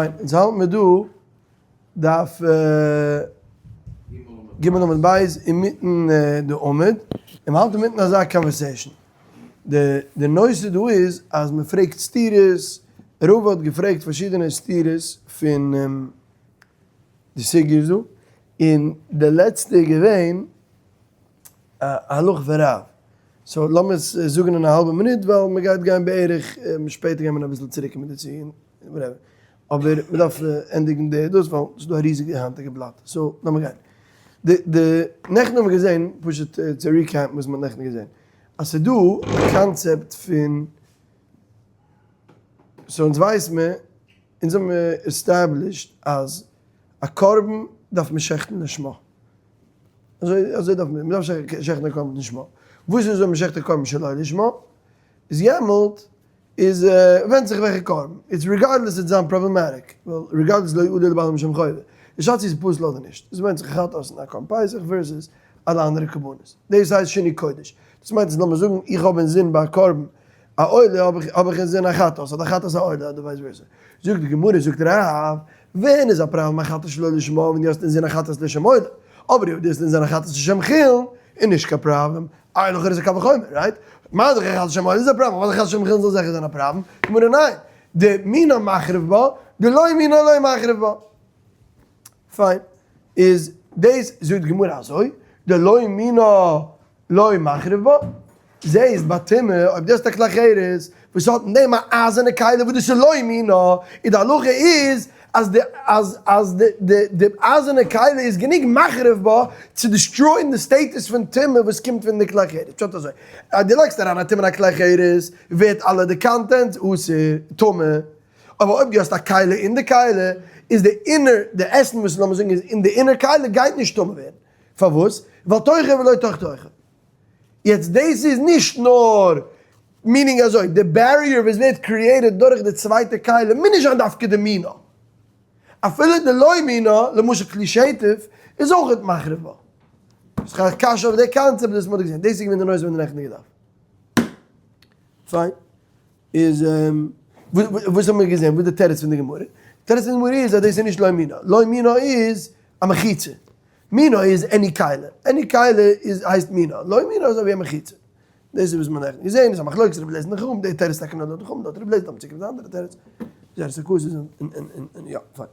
אונז האלט מיר דא דף ג' עמוד ב' אינמיטן די עמוד, און מ'האלט אינמיטן אזא conversation. די נושא דא איז אז מ'פרעגט סתירות, רבא האט געפרעגט פארשידענע סתירות פון די סוגיות דא, און די לעצטע איז געווען א הלכה פון רב. so לאמיר עס זאגן אין א האלבע מינוט ווייל מ'גייט גיין בערך שפעטער גייט מען אביסל צוריק קומען דערצו. whatever. אבער מ'דארף ענדיגן די דאס ווייל ס'איז דא א ריזיגע היינטיגע בלאט. so לאמיר גיין. די די נעכטן האבן מיר געזען, פשוט צו recap ן וואס מ'האט נעכטן געזען. אז ס'איז דא א קאנצעפט פון, so אונז ווייס מיר, אונז האבן מיר established אז א קרבן דארף מען שעכטן לשמה. אזוי אזוי דארף מען, מ'דארף שעכטן א קרבן לשמה. וואס איז אויב מ'שעכט א קרבן שלא לשמה? איז יעמאלט איז ווענדט זיך וועלכע קרבן, it's regardless וועט זיין problematic, ווייל regardless לא עלה לבעלים משום חובה, די שאלה צו איז פסול אדער נישט, עס ווענדט זיך חטאת און א קרבן פסח versus אלע אנדערע קרבנות, דאס הייסט שינוי קודש, דאס מיינט אז לאמיר זאגן איך האב אינזין ביי א קרבן א עולה האב איך האב איך אינזין א חטאת אדער חטאת א עולה אדער vice versa, זאגט די גמרא זאגט רב, ווען איז א פראבלעם א חטאת שלא לשמה ווען דו האסט אינזין א חטאת לשם עולה, אבער אויב דו האסט אינזין א חטאת לשם חולין איז נישט קיין פראבלעם, איי לכאורה איז א קל וחומר, right? מה דאך חטאת לשם עולה איז א פראבלעם, מה דאך חטאת לשם חולין זאל זיכער זיין א פראבלעם, גמרא ניין, דמינה מחריב בה, דלא מינה לא מחריב בה. פיין, איז דאס זאגט די גמרא אזוי, דלא מינה לא מחריב בה, זעהסט ביי טומאה אויב דו האסט א כלי חרס וואס האט אין דעם א אייזערנע כלי וואס דאס איז לא מינה, און די הלכה איז אז די אז אז די די די אייזערנע כלי איז גענוג מחריב בה צו destroy ען די status פון טומאה וואס קומט פון די כלי חרס, פשט אזוי, אז דו לייגסט אריין א טומאה אין א כלי חרס ווערט אלע די contents אסור, טמא, אבער אויב דו האסט א כלי אין די כלי איז די inner די עסן וואס לאמיר זאגן איז אין די inner כלי גייט נישט טמא ווערן, פארוואס? ווייל תוכו ולא תוך תוכו. יעצט דאס איז נישט נאר meaning אזוי, די barrier וואס ווערט created דורך די צווייטע כלי מוז נישט זיין דווקא די מינה, אפילו די לא מינה, למשל כלי שטף, איז אויך מחריב בה. ס'איז א קשיא אויף די קאנצעפט וואס מ'האט געזען, דאס איז געווען די נושא פון די נעכטיגע דף. פיין. איז וואס האבן מיר געזען? וואס איז די תירוץ פון די גמרא? די תירוץ פון די גמרא איז אז דאס איז נישט לא מינה, לא מינה איז א מחיצה, מינה איז any כלי, any כלי איז הייסט מינה, לא מינה איז אזויווי א מחיצה. דאס איז וואס מען האט נעכטן געזען, איז א מחלוקת רבי אליעזר און חכמים, די תירוץ טאקע נאר לויט חכמים, לויט רבי אליעזר דארף מען צוקומען צו אנדערע תירוץ, זייער סוכות איז און און און יא, פיין.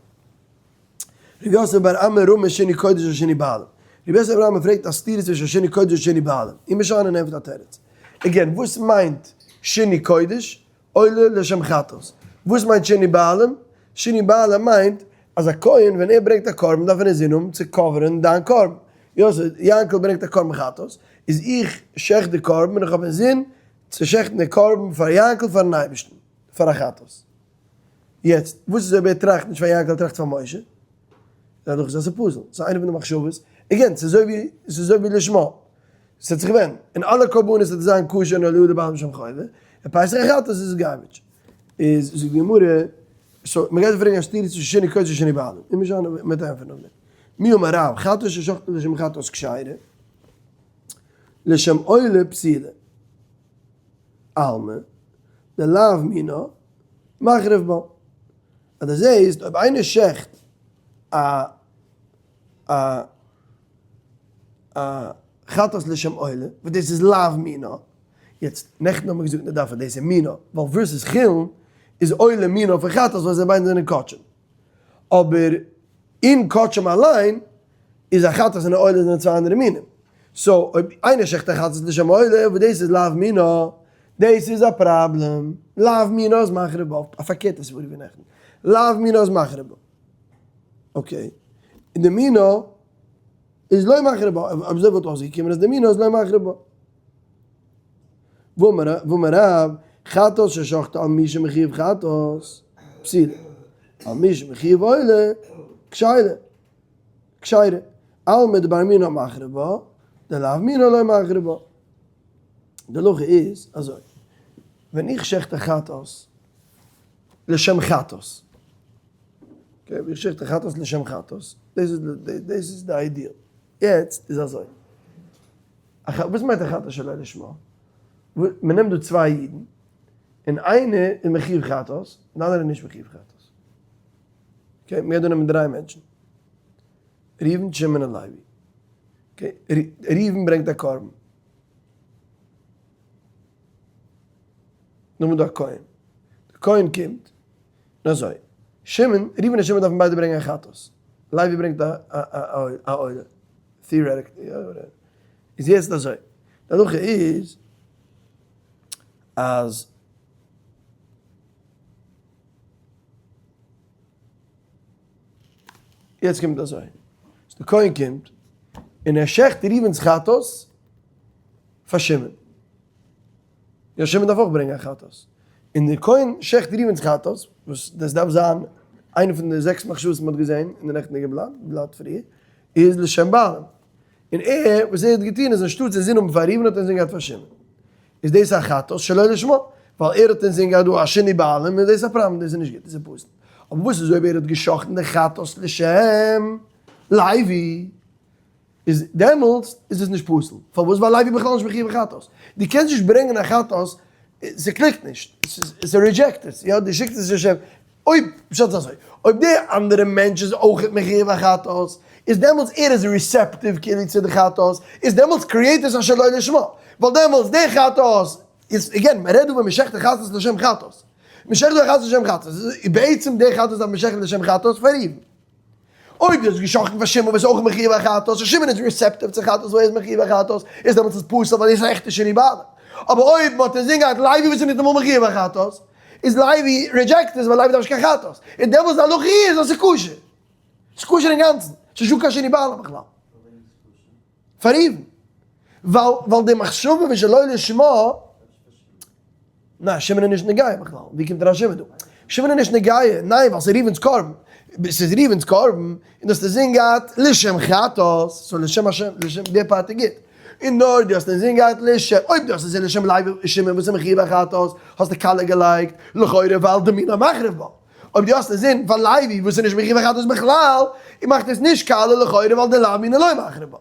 רבי יוסף בר אמי רמי שינוי קודש ושינוי בעלים. רבי יוסף בר אמי פרעגט א סתירה צווישן שינוי קודש און שינוי בעלים. און משנה ענטפערט א תירוץ. again, וואס מיינט שינוי קודש? עולה לשם חטאת. וואס מיינט שינוי בעלים? שינוי בעלים מיינט אז א כהן ווען ער ברענגט א קרבן דארף ער אינזין האבן צו cover ען דיין קרבן. יוסף, יענקל ברענגט א קרבן חטאת, איז איך שעכט די קרבן און איך האב אינזין צו שעכטן די קרבן פאר יענקל פארן אייבערשטן, פאר א חטאת. יעצט, וואס איז אויב ער טראכט נישט פאר יענקל ער טראכט פאר משה? דאך איז עס א פסול, ס'איז איינע פון די מחשבות, again, ס'איז אזוי ווי, ס'איז אזוי ווי לשמה, ס'וועט זיך ווענדן, אין אלע קרבנות וועט עס זיין כשר און לא עלה לבעלים משום חובה, און פסח און חטאת איז עס garbage. איז זאגט די גמרא, so מ'גייט דא פרעגן א סתירה צווישן שינוי קודש און שינוי בעלים, און מ'זאל מ'וועט ענטפערן אויף דעם. מי אמר רב, חטאת ששחטו לשם חטאת כשרה, לשם עולה פסולה. אלמא, דלאו מינה, מחריב בה. אז דו זעהסט אויב איינער שעכט א א א חטאת לשם עולה, וואס דאס איז לאו מינה, יעצט נעכטן האבן מיר געזאגט אין די דף אז דאס איז מינה, ווייל versus חולין איז עולה מינה פון חטאת ווייל זיי ביידע זענען קדשים. אבער אין קדשים אליין איז א חטאת און א עולה זענען צוויי אנדערע מינים. so אויב איינער שעכט א חטאת לשם עולה וואס דאס איז לאו מינה, דאס איז א פראבלעם. לאו מינה איז מחריב בה, א פארקערטע סברא ווי נעכטן. לאו מינה איז מחריב בה. okay. און די מינה איז לא מחריב בה. אויב אזוי וואלט אויסגעקומען אז די מינה איז לא מחריב בה. ואמר רב, חטאת ששחטו על מי שמחויב חטאת, פסולה. על מי שמחויב עולה, כשרה. כשרה. אלמא דבר מינה מחריב בה, דלאו מינה לא מחריב בה. די הלכה איז אזוי, ווען איך שעכט א חטאת לשם חטאת, okay, איך שעכט א חטאת לשם חטאת, דאס איז דאס איז די idea. יעצט איז אזוי, וואס מיינט א חטאת שלא לשמה? מען נעמט דא צוויי אידן, און איינער איז מחויב חטאת, און די אנדערע איז נישט מחויב חטאת. Okay, מ'גייט דא נעמען דריי מענטשן. ראובן, שמעון און לוי. Okay, ראובן ברענגט א קרבן. נאכדעם איז דא א כהן. דער כהן קומט, און אזוי. שמעון, ראובן און שמעון דארפן ביידע ברענגען א חטאת. לוי ברענגט א עולה. Theoretically, יא, whatever. איז יעצט אזוי. די הלכה איז אז יעצט קומט אזוי. די כהן קומט און ער שעכט ראובן'ס חטאת פאר שמעון. יא שמעון דארף אויך ברענגען א חטאת. און דער כהן שעכט ראובן'ס חטאת, וואס דאס דארף זיין איינע פון די זעקס מחשבות וואס מען האט געזען אין די נעכטענדיגע בלאט, בלאט פריער, איז לשם בעלים. און ער, וואס ער האט געטון איז אנשטאט אינזין האבן פאר ראובן האט ער אינזין געהאט פאר שמעון. איז דאס א חטאת שלא לשמה, ווייל ער האט אינזין געהאט דא א שינוי בעלים, איז דאס א פראבלעם, דאס איז נישט גוט, דאס איז פסול. אבער וואס איז אויב ער האט געשאכטן די חטאת לשם לוי? איז דעמאלטס איז עס נישט פסול. פארוואס? ווייל לוי בכלל נישט מחיוב חטאת. דו קענסט נישט ברענגען א חטאת, ס'קליקט נישט, ס' reject עס, יא, דו שיקסט עס לשם, אויב, פשט איז אזוי, אויב דער אנדערע מענטש איז אויכעט מחיוב א חטאת, איז דעמאלטס ער איז receptive כאילו צו די חטאת, איז דעמאלטס create עס א שלא לשמה, ווייל דעמאלטס דער חטאת איז, again, מ'רעדט דא ווען מ'שעכט א חטאת לשם חטאת. מ'שעכט דא א חטאת לשם חטאת, איז בעצם דער חטאת דארף מען שעכטן לשם חטאת פאר ראובן. אויב דו האסט געשאכטן פאר שמעון וואס איז אויך מחיוב א חטאת, און שמעון איז receptive צו חטאת וואס ער איז מחיוב א חטאת, איז דעמאלטס איז פסול ווייל דאס איז א עכטע שינוי בעלים. אבער אויב מ'האט אינזין געהאט לוי וואס איז ניטאמאל מחיוב א חטאת, איז לוי reject עס ווייל לוי דארף נישט קיין חטאת. און דעמאלטס די הלכה איז אז ס'איז כשר. ס'איז כשר אינגאנצן. ס'איז נישטא קיין שינוי בעלים בכלל. פאר ראובן. ווייל ווייל די מחשבה פון שלא לשמה, ניין שמעון איז נישט נוגע בכלל, ווי קומט אריין שמעון דא? שמעון איז נישט נוגע, ניין ווייל ס'איז ראובן'ס קרבן, ס'איז ראובן'ס קרבן, און דו האסט אינזין געהאט לשם חטאת, so לשם השם, לשם די part איז גוט, און נאר דו האסט אינזין געהאט לשם, אויב דו האסט אינזין לשם לוי שמעון וואס איז מחיוב א חטאת, האסטו קאלע געלייגט, לכאורה ווייל דמינו מחריב בה. אויב דו האסט אינזין פאר לוי וואס איז נישט מחיוב א חטאת בכלל, און מאכט עס נישט קאלע לכאורה ווייל די לאו מינו לא מחריב בה.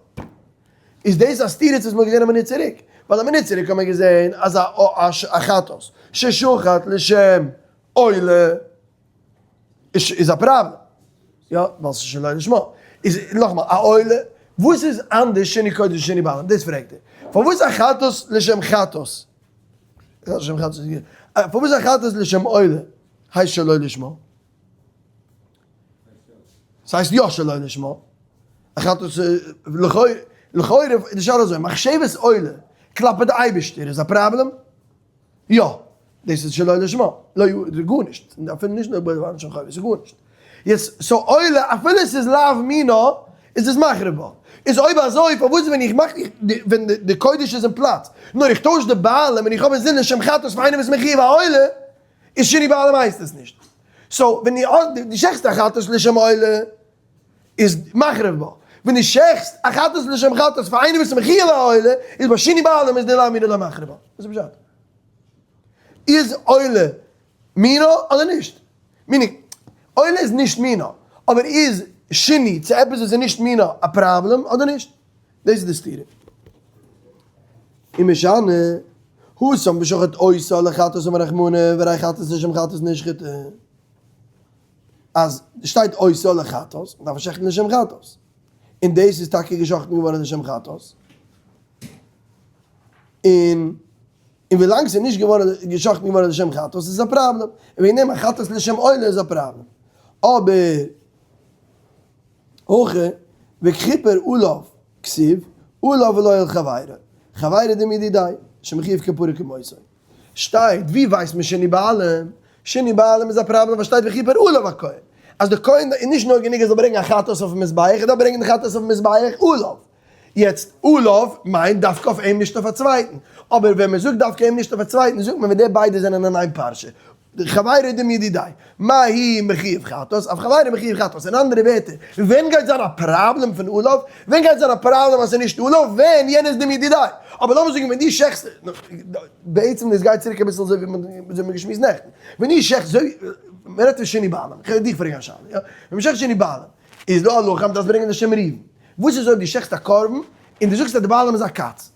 איז דאס א סתירה צו וואס מ'האט געזען א מינוט צוריק? ווייל א מינוט צוריק האט מען געזען אז א חטאת ששחט לשם עולה איז א פראבלעם. יא, ווייל ס'איז שלא לשמה. איז נאכאמאל, א עולה, וואס איז אנדערש שינוי קודש און שינוי בעלים? דאס פרעגט ער. פארוואס א חטאת לשם חטאת? לשם חטאת איז גוט. פארוואס א חטאת לשם עולה הייסט שלא לשמה? ס'הייסט יא שלא לשמה. א חטאת לכאורה, לכאורה איז די שאלה אזוי, מחשבת עולה כלפי די אייבערשטער איז א פראבלעם? יא, דאס איז שלא לשמה, לא יו, גארנישט, אפילו נישט נאר בלבן של חובה, ס'איז גארנישט. יעצט, so עולה, אפילו ס'איז לאו מינה, איז עס מחריב בה. איז אויב אזוי, פארוואס ווען איך מאך, ווען די קודש איז אין פלאץ, נאר איך טויש די בעלים און איך האב אינזין לשם חטאת פאר איינעם וואס איז מחיוב א עולה, איז שינוי בעלים הייסט עס נישט. so ווען דו שעכסט א חטאת לשם עולה, איז מחריב בה. ווען דו שעכסט א חטאת לשם חטאת פאר איינעם וואס איז מחיוב א עולה, איז ביי שינוי בעלים איז די לאו מינה לא מחריב בה. וואס איז פשט? איז עולה מינה אדער נישט? meaning, עולה איז נישט מינה, אבער איז שינוי צו עפעס וואס איז נישט מינה א פראבלעם אדער נישט? דאס איז די סתירה. ומשני, התם בשחט אותה לחטאת אמר רחמנא והרי חטאת לשם חטאת נשחטה. אז שטייט אותה לחטאת, דארף מען שעכטן לשם חטאת. און דאס איז טאקע געשאכטן געווארן לשם חטאת. און און ווילאנג ס'איז נישט געווארן געשאכטן געווארן לשם חטאת איז עס א פראבלעם. און וועגן דעם א חטאת לשם עולה איז א פראבלעם. אבער הכא וכיפר עליו כתיב עליו ולא על חברו, חברו דומיא דידיה, שמחויב כפרה כמותו. שטייט, ווי ווייסט מען שינוי בעלים? שינוי בעלים איז א פראבלעם ווייל שטייט וכיפר עליו הכהן. אז די כהן איז נישט נאר גענוג ער זאל ברענגען א חטאת אויפן מזבח, ער דארף ברענגען די חטאת אויפן מזבח עליו. יעצט עליו מיינט דווקא אויף אים נישט אויף א צווייטן, אבער ווען מען זאגט דווקא אים נישט אויף א צווייטן זאגט מען ווען די ביידע זענען אין איין פרשה, חברו דומיא דידיה, מה הוא מחיוב חטאת, אף חברו מחיוב חטאת, אין אנדערע ווערטער, ווען גייט זיין א פראבלעם פון עליו, ווען גייט זיין א פראבלעם אז ס'איז נישט עליו, ווען יענער איז דומיא דידיה, אבער לאמיר זאגן ווען דו שעכסט, בעצם דאס גייט צוריק אביסל אזוי ווי מ'האט געשמועסט נעכטן, ווען דו שעכסט, מען רעדט פון שינוי בעלים, כ'וועל דיך פרעגן א שאלה, יא, ווען מ'שעכט שינוי בעלים, איז דא א הלכה אז מ'דארף ברענגען לשם ראובן, וואס איז אויב דו שעכסט א קרבן און דו זאגסט אז די בעלים איז א קאץ?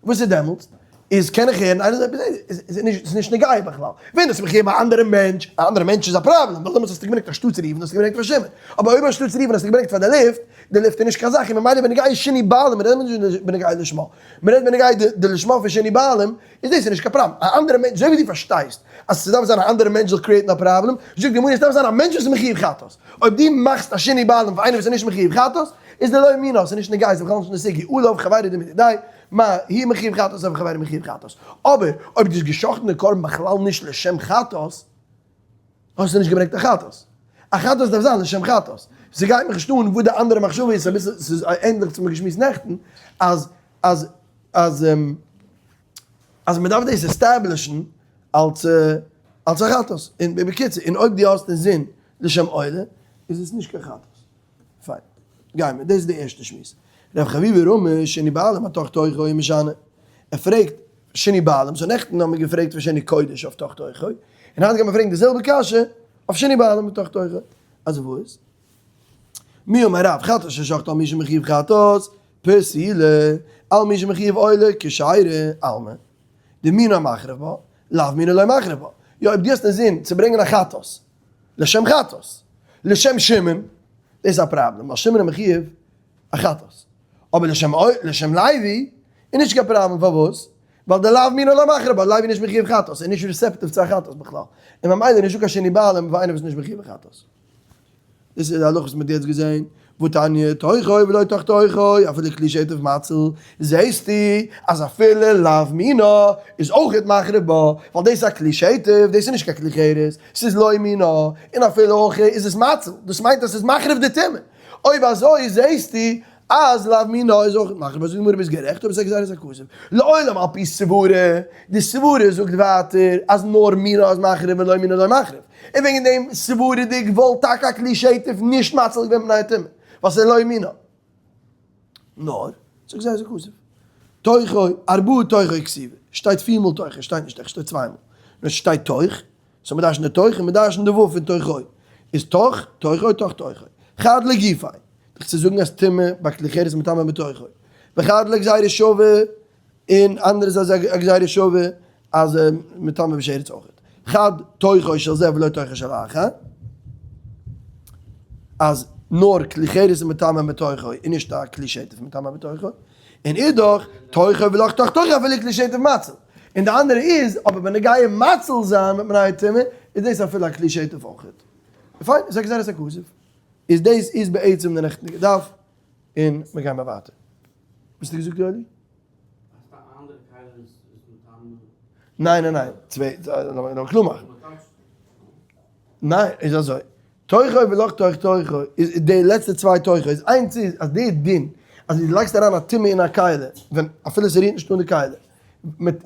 וואס איז דעמאלטס? איז קען איך הערן איינער זאגט עפעס איז נישט נוגע בכלל, ווען האסט מיך געגעבן א אנדערע מענטש, א אנדערע מענטש איז א פראבלעם, ווייל דעמאלטס האסטו געברענגט אנשטאטס ראובן האסטו געברענגט פאר שמעון, אבער אויב אנשטאטס ראובן האסטו געברענגט פאר די לופט, די לופט איז נישט קיין זאך, און ממילא בנוגע שינוי בעלים רעדט מען נישט בנוגע לשמה, מען רעדט בנוגע די לשמה פון שינוי בעלים, איז דאס איז נישט קיין פראבלעם, א אנדערע מענטש, אזוי ווי דו פארשטייסט אז ס'דארף זיין א אנדערע מענטש זאל create ן א פראבלעם, זאגט די גמרא עס דארף זיין א מענטש וואס איז מחיוב חטאת, אויב דו מאכסט א שינוי בעלים פאר איינער וואס איז נישט מחיוב חטאת, איז דלא מינא, ס'איז נישט נוגע, ס'איז בכלל נישט אין די סוגיא, עליו חברו דמי די, מה הוא מחיוב חטאת אף חברו מחיוב חטאת, אבער אויב דו האסט גע'שחט'ן די קרבן בכלל נישט לשם חטאת, האסטו נישט געברענגט א חטאת. א חטאת דארף זיין לשם חטאת. ס'גייט מיך נישט אן וואס די אנדערע מחשבה איז, אביסל ס'איז ענדליך צו מיר געשמועסט נעכטן, אז אז אז אז מ'דארף דאס establish ן אלס אלס א חטאת. און בקיצור, און אויב דו האסט אינזין לשם עולה, איז עס נישט קיין חטאת. פיין. גיימיר. דאס איז די ערשטע שמועס. רב חביבי רמי, שינוי בעלים אתוך תוכו משנה. ער פרעגט שינוי בעלים, so נעכטן האבן מיר געפרעגט פון שינוי קודש אויף תוך תוכו, און היינט גיימיר פרעגן די זעלבע קשיא אויף שינוי בעלים בתוך תוכו. אז וואס? מי אמר רב חטאת ששחטה על מי שמחויב חטאת, פסולה, על מי שמחויב עולה, כשרה, אלמא. דמינה מחריב בה, לאו מינה לא מחריב בה. יא, אויב דו האסט אינזין צו ברענגען א חטאת, לשם חטאת, לשם שמעון, דאס איז א פראבלעם, ווייל שמעון איז מחויב א חטאת. אבער לשם לשם לוי איז נישט קיין פראבלעם, פארוואס? ווייל די לאו מינה לא מחריב בה, לוי איז נישט מחויב חטאת, ער איז נישט receptive צו א חטאת בכלל, און ממילא איז נישטא קיין שינוי בעלים פאר איינער וואס איז נישט מחויב חטאת. דאס איז די הלכה וואס מען האט יעצט געזען, והתניא, תוכו ולא תוך תוכו, אפילו כלי שטף מציל, זעסטו אז אפילו לאו מינה איז אויכעט מחריב בה, ווייל דאס איז א כלי שטף, דאס איז נישט קיין כלי חרס, ס'איז לא מינה, און אפילו אויך איז עס מציל, דאס מיינט אז ס'איז מחריב די טומאה, אויב אזוי זעסטו אז לאו מינה איז אויך מחריב, אזוי די גמרא ביסט גערעכט, אבער ס'איז א גזירת הכתוב, לעולם על פי סברה, די סברה זאגט ווייטער אז נאר מינה איז מחריב און לא מינה לא מחריב, און וועגן דעם סברה'דיג וואלט טאקע א כלי שטף נישט מציל געווען מפני הטומאה, ווייל ס'איז לא מינה. נאר, ס'איז א גזירת הכתוב. תוכו, ארבעה תוכו כתיבי, שטייט פיר מאל תוכו, שטייט נישט עכט, שטייט צוויי מאל, נאר ס'שטייט תוך, so מ'דרש'נט די תוך און מ'דרש'נט די ו' פון תוכו, איז תוך, תוכו, תוך תוכו. חד לגופיה, דיך צו זאגן אז טומאה ביי כלי חרס איז מטמא בתוכו. וחד לגזירה שווה, און אנדערע איז א גזירה שווה אז מטמא בשרץ אויך. חד תוכו של זה ולא תוכו של אחר, אז נאר כלי חרס איז מטמא בתוכו און נישט א כלי שטף מטמא בתוכו. און אידך, תוכו ולא תוך תוכו אפילו כלי שטף מציל. און די אנדערע איז, אבער בנוגע מציל זיין מיט מפני הטומאה, איז דאס אפילו א כלי שטף אויכעט. פיין, איז א גזירת הכתוב. איז דאס איז בעצם די נעכטנדיגע דף, און מיר גייען ווייטער. וואס האסטו געזאגט יואלי? ניין ניין ניין, צוויי, לאמיר קלאר מאכן. ניין, איז אזוי, תוכו ולא תוך תוכו, איז די לעצטע צוויי תוכו, איז איינס איז אז די דין אז דו לייגסט אריין א טומאה אין א כלי, ווען אפילו ס'רירט נישט אן די כלי,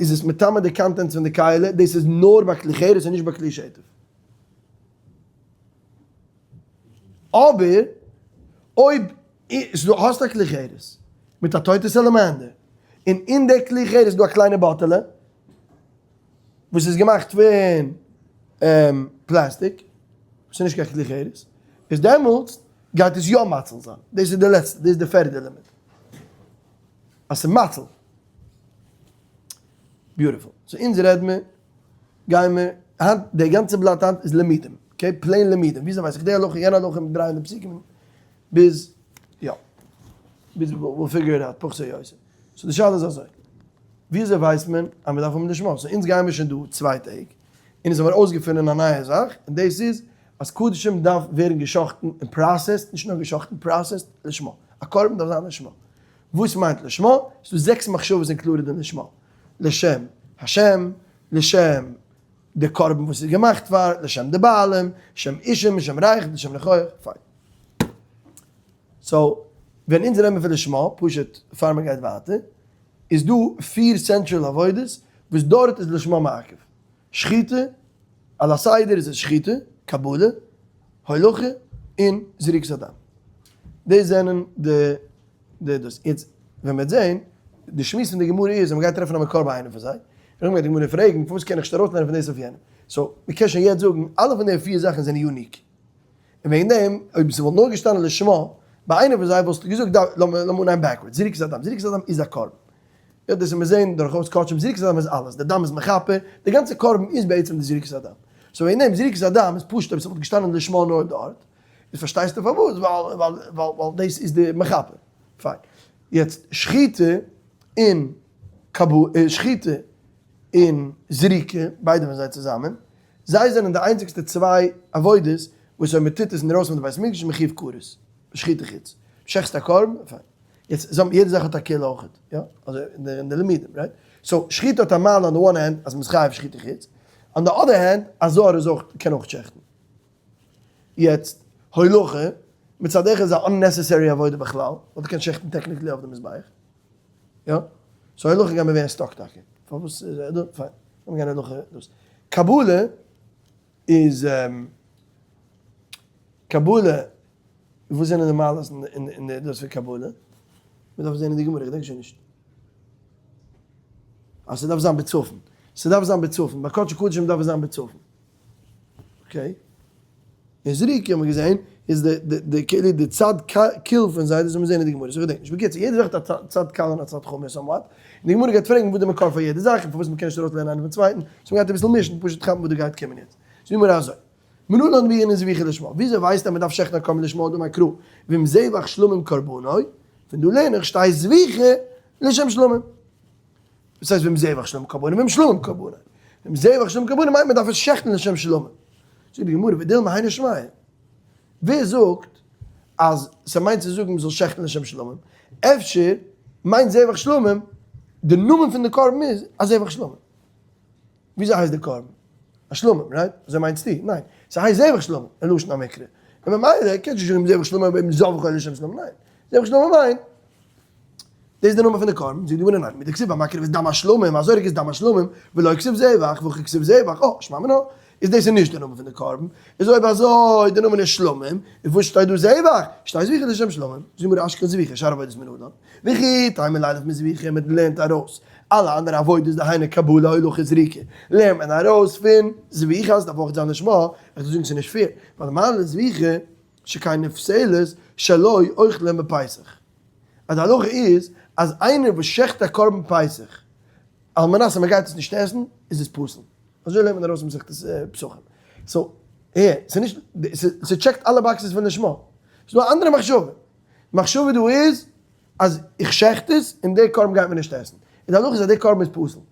איז עס מטמא די contents פון די כלי, דאס איז נאר ביי כלי חרס און נישט ביי כלי שטף. אבער אויב דו האסט א כלי חרס מיט א טויטע salamander, און אין די כלי חרס איז דא א קליינע באטעלע, וואס איז געמאכט פון פלעסטיק, וואס איז נישט קיין כלי חרס, איז דעמאלטס גייט עס יא מציל זיין. דאס איז די לעצטע, דאס איז די פערדע לימוד. אז ס'איז מציל. Beautiful. So אונז רעד מיר, גייען מיר, היינט, די גאנצע בלאט היינט איז לימודים. Okay, plain לימודים. וויאזוי ווייס איך די הלכה, יענע הלכה, מיר דרייען די פסוקים ביז, יא. ביז we'll figure it out, פחות או יותר. So די שאלה איז אזוי. וויאזוי ווייסט מען אז מען דארף האבן לשמה? So אונז גייען מיר שוין דא צוויי טעג, און אונז האבן אויסגעפונען א נייע זאך, און דאס איז אז קדשים דארף ווערן גע'שחט'ן און processed, נישט נאר גע'שחט'ן, processed לשמה. א קרבן דארף זיין לשמה. וואס מיינט לשמה? ס'איז דא זעקס מחשבות included אין לשמה. לשם השם, לשם די קרבן וואס איז געמאכט פאר, לשם די בעלים, לשם אישים, לשם ריח, לשם ניחוח, פיין. So, ווען אונז רעדן מיר פון לשמה, פשוט פאר מען גייט ווייטער, איז דא פיר central עבודות וואס דארט איז לשמה מעכב. שחיטה, על הסדר איז עס שחיטה, קבלה, הולכה, און זריקת הדם. דאס זענען די די דאס. יעצט ווען מ'וועט זען, די שמועס פון די גמרא איז אז מ'גייט טרעפן א מקור ביי איינעם פון זיי, און נאכדעם גייט די גמרא פרעגן פארוואס קען איך נישט ארויסלערנען פון דאס אויף יענעם. So, מ'קען שוין יעצט זאגן, אלע פון די פיר זאכן זענען unique. און וועגן דעם, אויב ס'וואלט נאר געשטאנען לשמה, ביי איינער פון זיי וואלסטו געזאגט, לאמיר אנהייבן backwards, זריקת הדם, זריקת הדם איז א קרבן. יא, דאס וועט מען זען דורכאויס קדשים, זריקת הדם איז אלעס, די דם איז מכפר, די גאנצע קרבן איז בעצם די זריקת הדם. so וועגן דעם זריקת הדם איז פשוט אויב ס'וואלט געשטאנען לשמה נאר דארט, איז פארשטייסטו פארוואס, ווייל ווייל ווייל ווייל דאס איז די מכפר. פיין. יעצט שחיטה און שחיטה און זריקה, ביידע פון זיי צוזאמען, זיי זענען די איינציגסטע צוויי עבודות וואס אויב מ'טוט עס אינדערויסן פון די בית המקדש איז מען חייב כרת, שחיטה חוץ. שעכסט א קרבן, פיין. יעצט זיי האבן יעדע זאך האט א קולא אויכעט, יא? אזוי אין די לימודים, right? so שחיטה האט א מעלה on the one hand אז מ'איז חייב שחיטה חוץ, on the other hand א זר איז אויך קען אויך שעכטן. יעצט הולכה, מצד אחד איז א unnecessary עבודה בכלל, ווייל דו קענסט שעכטן technically אויף די מזבח, יא? so הולכה גיימיר ווערן stuck טאקע, פארוואס איז דא, פיין, לאמיר גיין הולכה דאס. קבלה איז קבלה, וואס זענען די מעלות אין די דאס פון קבלה? מען דארף זען אין די גמרא, איך געדענק שוין נישט. אז ס'דארף זיין בצפון. ס'דארף זיין בצפון. ביי קדשי קדשים דארף עס זיין בצפון. okay. אין זריקה האט מען געזען איז די די די כאילו די צד קל פון זיי, דאס וועט מען זען אין די גמרא, איך געדענק נישט. בקיצור, יעדע זאך האט א צד קל און א צד חמור somewhat. און די גמרא גייט פרעגן וואס די מקור פאר יעדע זאך און פארוואס מ'קען נישט ארויסלערנען איינער פון צווייטן. so מ'גייט אביסל מישן, פשוט כאפן וואס דא גייט קומען יעצט. זאגט די גמרא אזוי. מנא לן מיהא זביחה לשמה? וויאזוי ווייסטו אז מ'דארף שעכטן א קרבן לשמה דאמר קרא ואם זבח שלמים קרבנו? פון דא לערן איך שתהא זביחה לשם שלמים. וואס הייסט ואם זבח שלמים קרבנו? ואם שלמים קרבנו. ואם זבח שלמים קרבנו מיינט מ'דארף עס שעכטן לשם שלמים. זאגט די גמרא ודילמא היינו שמיה. ווער זאגט אז ס'מיינט צו זאגן מ'זאל שעכטן לשם שלמים? אפשר מיינט זבח שלמים די נאמען פון די קרבן איז א זבח שלמים. וויאזוי הייסט די קרבן? א שלמים, right? אזוי מיינסטו? ניין. ס'הייסט זבח שלמים, אין לשון המקרא. און ממילא קענסטו נישט זאגן זבח שלמים אויב זבחו לשם שלמים, ניין. זבח שלמים מיינט, דאס איז די נאמען פון די קרבן, זאגט די גמרא ניין, מדכתיב המקריב את דם השלמים, הזורק את דם השלמים, ולא כתיב זבח, והכא כתיב זבח, אה, שמע מינה, איז דאס איז נישט די נאמען פון די קרבן, איז אויב אזוי די נאמען איז שלמים, איז וואס שטייט דא זבח? שתהא זביחה לשם שלמים, זאגט די גמרא אשכח זביחה, שאר עבודות מנלן, וכי תימא לילף מזביחה, מען לערנט ארויס אלע אנדערע עבודות דהיינו קבלה הולכה זריקה, לערנט מען ארויס פון זביחה אז ס'דארף אויך זיין לשמה, איך זאג ס'איז נישט fair, ווייל מה לזביחה שכן נפסלת שלא אוכלים בפסח, אז די הלכה איז אז איינער וואס שעכט א קרבן פסח על מנת אז מ'גייט עס נישט עסן איז עס פסול. אזוי לערנט מען ארויס מסכת פסחים. so, הער, ס'איז נישט, ס'טשעקט אלע boxes פון לשמה. ס'איז דא א אנדערע מחשבה. מחשבה דא איז אז איך שעכט עס און די קרבן גייט מען נישט עסן. און די הלכה איז אז די קרבן איז פסול.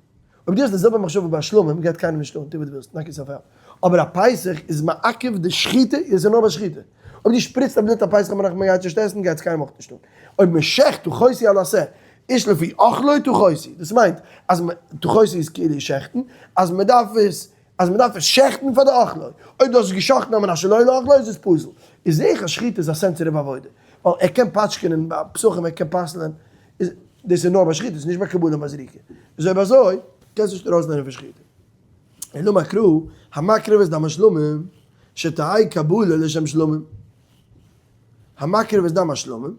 אויב דו האסט די זעלבע מחשבה ביי שלמים גייט קיינעם נישט אן, טו וואס דו ווילסט, knock yourself out. אבער א פסח איז מעכב די שחיטה, איז עס נאר ביי שחיטה. אויב דו שפריצט א בלוט א פסח ביינאכט מען גייט עס נישט עסן גייט עס קיינעם אויך נישט אן. אויב מען שעכט תכוסו על השה איש לפי אכלו תכוסו, דאס מיינט אז תכוסו איז כאילו שעכטן, אז מען דארף עס אז מען דארף עס שעכטן פאר די אכלו, אויב דו האסט עס געשאכטן על מנת שלא לאכלו איז עס פסול. איז זעה איך אז שחיטה איז א sensitive עבודה, ווייל ער קען פאטשקענען ביי פסחים ער קען פסל'ען, איז דאס איז נאר ביי שחיטה, ס'איז נישט ביי קבלה און ביי זריקה. איז אויב אזוי קענסטו נישט ארויסלערנען פון שחיטה. אלא אמר קרא, המקריב את דם השלמים, שתהא קבלה לשם שלמים. המקריב את דם השלמים,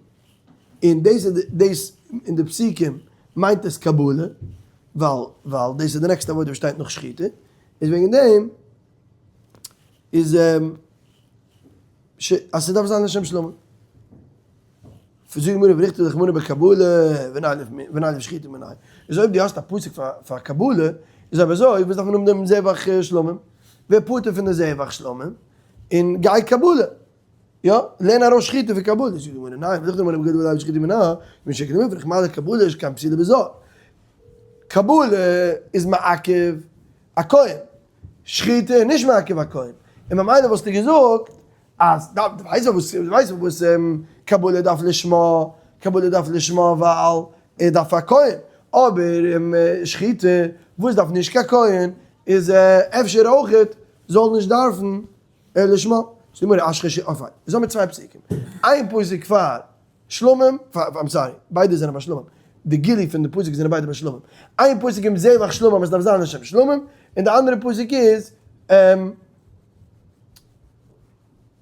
און דאס איז דאס אין די פסוקים מיינט עס קבלה, ווייל ווייל דאס איז די נעקסטע עבודה וואס שטייט נאך שחיטה, איז וועגן דעם איז אז ס'דארף זיין לשם שלמים. זאגט די גמרא ולכתוב רחמנא בקבלה ונילף שחיטה מנין, איז אויב דו האסט א פסוק פאר קבלה, איז אויב אזוי וואס דארף מען האבן דעם זבח שלמים? ווער פטור פון די זבח שלמים און גיי קבלה. יא, לערן ארויס שחיטה פון קבלה, זאגט די גמרא, ניין, ולכתוב רחמנא בקבלה ונילף שחיטה מנין, משכן ומפרך מה לקבלה שכן פסולה בזר. קבלה איז מעכב א כהן, שחיטה איז נישט מעכב א כהן, און ממילא וואלסטו געזאגט אז דו ווייסט פארוואס, דו ווייסט פארוואס קבלה דארף לשמה, קבלה דארף לשמה ווייל ער דארף א כהן, אבער שחיטה וואס דארף נישט קיין כהן איז אפשר אויכעט זאל נישט דארפן לשמה. זאגט די גמרא אשכח ש אויף איין, איז האמיר צוויי פסוקים, איין פסוק פאר שלמים, I'm sorry, ביידע זענען ביי שלמים, די גילוי פון די פסוק זענען ביידע ביי שלמים, איין פסוק איז זבח שלמים אז עס דארף זיין לשם שלמים, און די אנדערע פסוק איז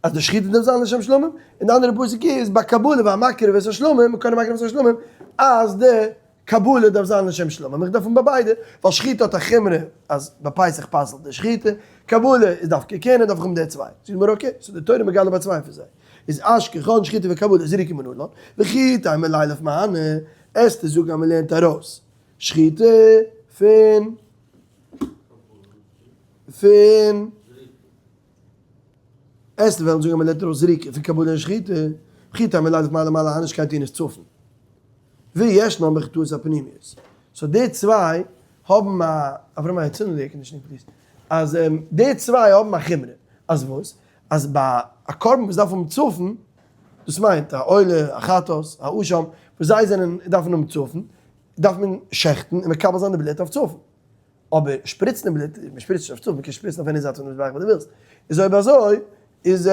אז די שחיטה דארף זיין לשם שלמים, און די אנדערע פסוק איז ביי קבלה והמקריב את השלמים, הכהן המקריב את השלמים, אז די קבלה דארף זיין לשם שלמים, איך דארף האבן ביי ביידע, ווייל שחיטה האט א חומרא אז ביי פסח פסל'ט די שחיטה, קבלה איז דווקא כהונה דארף איך האבן די צוויי, זאגט די גמרא okay, so די תורה מגלה ביי צוויי פון זיי, איז אשכחן שחיטה וקבלה זריקה מנלן, וכי תימא לילף מהני, עסטו זאגן אז מ'לערנט ארויס. שחיטה פון פון עסן וועלן זאגן אז מען לערנט ארויס זריקה פון קבלה און שחיטה, וכי תימא לילף מה למעלה אנדערש קיין טון איז צפון. וישנם בחטאות הפנימיות. so די צוויי האבן א, אברהם מאיר צינד אן די air conditioning please, אז די צוויי האבן א חומרא, אז וואס? אז ביי א קרבן וואס דארף האבן צפון, דאס מיינט א עולה, א חטאת, א אשם, וואס זיי זענען דארפן האבן צפון, דארף מען שעכטן און מקבל זיין די בלוט אויף צפון. אבער שפריצן די בלוט, מען שפריצט נישט אויף צפון, מען קען שפריצן אויף any זייט פון די מזבח וואס דו ווילסט. איז אויב אזוי, איז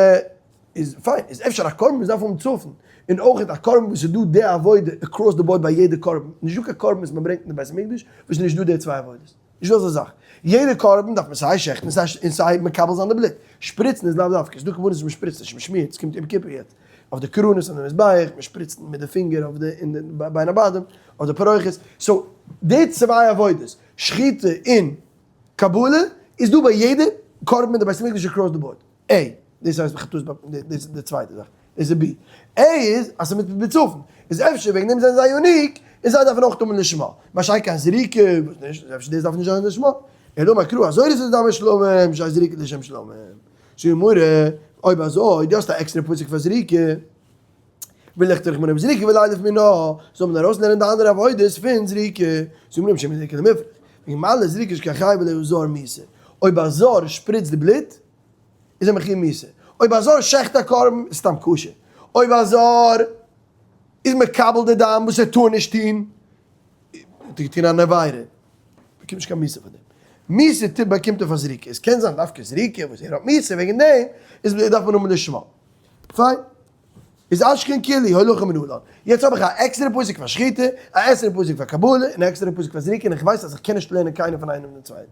איז פיין, איז אפשר א קרבן וואס דארף האבן צפון, און אויך א קרבן וואס איז דא די עבודה across the board ביי יעדע קרבן, נישט דא קיין קרבן וואס מען ברענגט אין די בית המקדש וואס איז נישט דא די צוויי עבודות. נישט דא אזא זאך. יעדע קרבן דארף מען סיי שעכטן און סיי מקבל זיין די בלוט. שפריצן איז לאו דווקא, ס'איז דא קרבנות וואס מען שפריצט נישט, מען שמירט, ס'קומט יום כיפור יעצט, אויף די קרונות אויף די מזבח, מען שפריצט מיט די פינגער אויף די אין די בין הבדים, אויף די פרוכת. so די צוויי עבודות, שחיטה און קבלה, איז דא ביי יעדע קרבן אין די בית המקדש across the board. A, דאס הייסט חטאת ב, דאס איז די צווייטע זאך, דאס איז B. A איז אז ס'איז מיט בצפון, איז אפשר וועגן דעם זענען זיי unique, און זיי דארפן אויך האבן לשמה. מה שאין כן זריקה, וואס נישט, אפשר דאס דארף נישט זיין לשמה. אלא אמר קרא, הזורק את דם השלמים, שתהא זריקה לשם שלמים. זאגט די גמרא, אויב אזוי, דו האסט א עקסטערע פסוק פאר זריקה, ולכתוב רחמנא בזריקה ולילף מינה, זאל מען ארויסלערנען די אנדערע עבודות פון זריקה. זאגט די גמרא משום זריקה למפרש, וועגן מה לזריקה שכן חייב עליה זר מיתה, אויב א זר שפריצט די בלוט, איז ער מחויב מיתה. אויב א זר שעכט א קרבן איז סתם כשר. אויב א זר איז מקבל די דם וואס ער טאר נישט טון, האט ער געטון אן עבירה, באקומט נישט קיין מיתה פאר דעם. מיתה טוט באקומט ער פאר זריקה. עס קען זיין דווקא זריקה וואס ער האט מיתה וועגן דעם איז דארף מען האבן לשמה. פיין. איז אשכון כולי הולכה מנלן. יעצט האב איך א עקסטערע פסוק פאר שחיטה, א עקסטערע פסוק פאר קבלה, און א עקסטערע פסוק פאר זריקה, און איך ווייס אז איך קען נישט לערנען קיינער פון איינעם דעם צווייטן.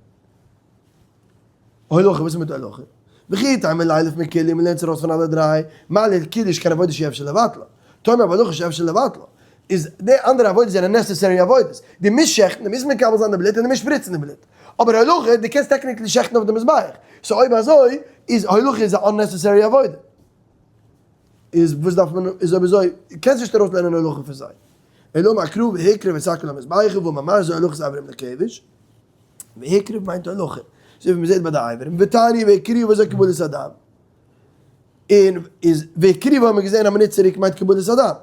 הולכה, וואס איז מיט הולכה? וכי תימא לילף מכולהו, מ'לערנט עס ארויס פון אלע דריי, מה לקידוש כאן עבודה שאי אפשר לבטלה, תאמר בהולכה שאי אפשר לבטלה, איז די אנדערע עבודות זענען necessary עבודות, דו מוזט שעכטן, דו מוזט מקבל זיין די בלוט און דו מוזט שפריצן די בלוט, אבער הולכה, דו קענסט technically שעכטן אויף די מזבח, so אויב אזוי איז הולכה איז א unnecessary עבודה. איז וואס דארף מען, איז אויב אזוי, קענסט נישט ארויס לערנען הולכה פון זיי. אלא אמר קרא והקריב את הכל המזבח והוא ממש זו הולכת אברים לכבש. והקריב מיינט הולכה, אזוי ווי מ'זעט ביי די אברים, ותניא והקריב אזוי קבלת הדם. און איז והקריב האבן מיר געזען א מינוט צוריק מיינט קבלת הדם.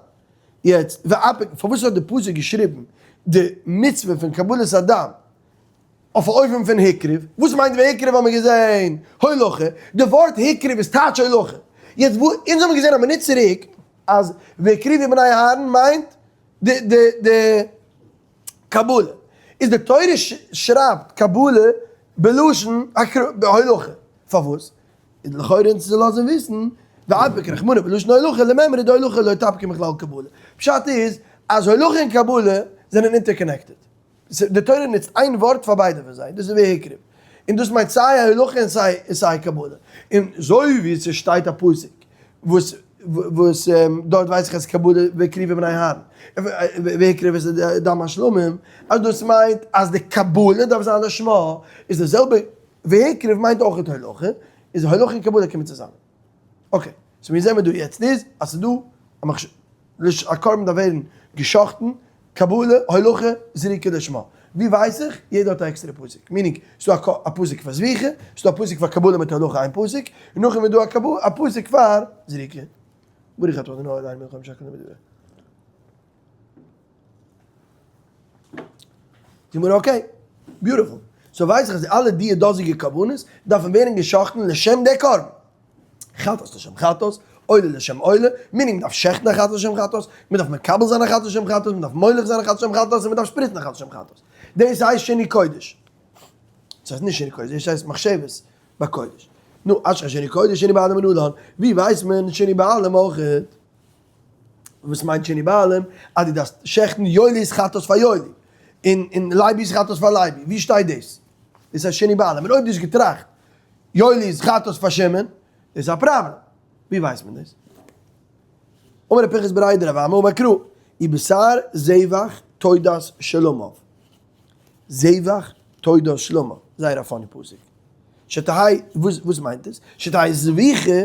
יעצט, ואפק, פארוואס האט די פסוק געשריבן די מצוה פון קבלת הדם אויף א אופן פון הקריב? וואס מיינט והקריב האבן מיר געזען הולכה, די ווארט הקריב איז טייטש הולכה. יעצט וואו, אונז האבן געזען א מינוט צוריק אז והקריבו בני אהרן מיינט די די די קבלה, איז די תורה שרייבט קבלה בלשון הולכה, פארוואס? איז לכאורה אונז צו לאזן וויסן, ואפיק רחמנא בלשון הולכה למימרא דהולכה לא תפקא מכלל קבלה, פשט איז אז הולכה און קבלה זענען interconnected, די תורה נוצט איין ווארט פאר ביידע פון זיי, דאס איז והקריב, און דאס מיינט סיי הולכה און סיי קבלה, און אזוי ווי ס'שטייט א פסוק וואס וואס דארט ווייס איך אז קבלה והקריבו בני אהרן והקריב את דם השלמים, אז דאס מיינט אז די קבלה דארף זיין לשמה, איז די זעלבע והקריב מיינט אויך הולכה, איז הולכה און קבלה קומען צוזאמען. okay, so מיר זעמער דא יעצט איז אז ס'איז דא א מחש א קרבן דארף ווערן גע'שחט'ן, קבלה, הולכה, זריקה לשמה. ווי ווייס איך? יעדער האט א עקסטערע פסוק. meaning, ס'דא א פסוק פאר זביחה, ס'דא א פסוק פאר קבלה מיט הולכה איין פסוק, און נאכדעם איז דא א פסוק פאר זריקה. ברוך אתה אדוני אלוהינו מלך העולם שהכל נהיה בדברו. די גמרא okay, beautiful. so ווייס איך אז אלע די דאזיגע קרבנות דארפן ווערן גע'שחט'ן לשם די קרבן. חטאת לשם חטאת, עולה לשם עולה, meaning מ'דארף שעכטן א חטאת לשם חטאת, מ'דארף מקבל זיין א חטאת לשם חטאת, מ'דארף מוליך זיין א חטאת לשם חטאת, און מ'דארף שפריצן א חטאת לשם חטאת. דאס הייסט שינוי קודש. דאס הייסט נישט שינוי קודש, דאס הייסט מחשבת בקודש. נו, אשכח שינוי קודש, שינוי בעלים מנלן. ווי ווייסט מען שינוי בעלים אויכעט? וואס מיינט שינוי בעלים? אז דו דארפסט שעכטן יואלי'ס חטאת פאר יואלי, און און לייבי'ס חטאת פאר לייבי. ווי שטייט דאס? דאס הייסט שינוי בעלים. און אויב דו האסט געטראכט יואלי'ס חטאת פאר שמעון, דאס איז א פראבלעם. ווי ווייסט מען דאס? אמר ר' פנחס בריה דרב אמי אמר קרא, ובשר זבח תודת שלמיו. זבח תודת שלמיו. זייער א funny פסוק. שתהא, וואס מיינט עס? שתהא זביחה